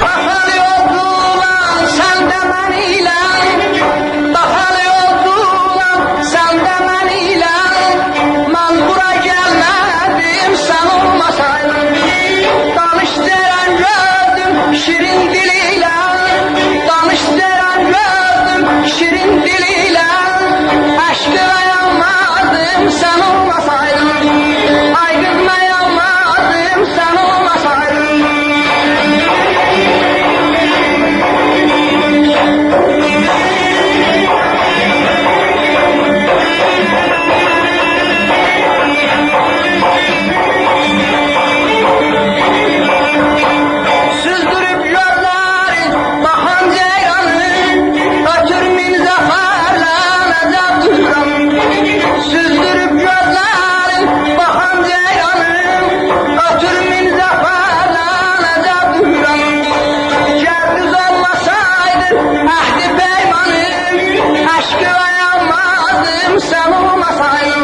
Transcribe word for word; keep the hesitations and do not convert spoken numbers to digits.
باخالی اولدولار سن ده من ایله، باخالی اولدولار سن ده من ایله. من بورا گلمه‌دیم سن اولماسایدین. دانیش دئییرم گؤردوم شیرین دیل ایله، دانیش دئییرم گؤردوم شیرین دیل ایله. عشقه دایانمادیم سن اولماسایدین. آی قیز، دایانمادیم سن اولماسایدین. سوزدوروب گؤزلرین باخان جئیرانیم، اؤتور مین زفرلر نئجه دوزورم. سوزدوروب گؤزلرین باخان جئیرانیم، اؤتور مین زفرلر نئجه دوزورم. گر دوز اولماسایدی عهد و پیمانیم، عشقه دایانمازدیم سن اولماسایدین.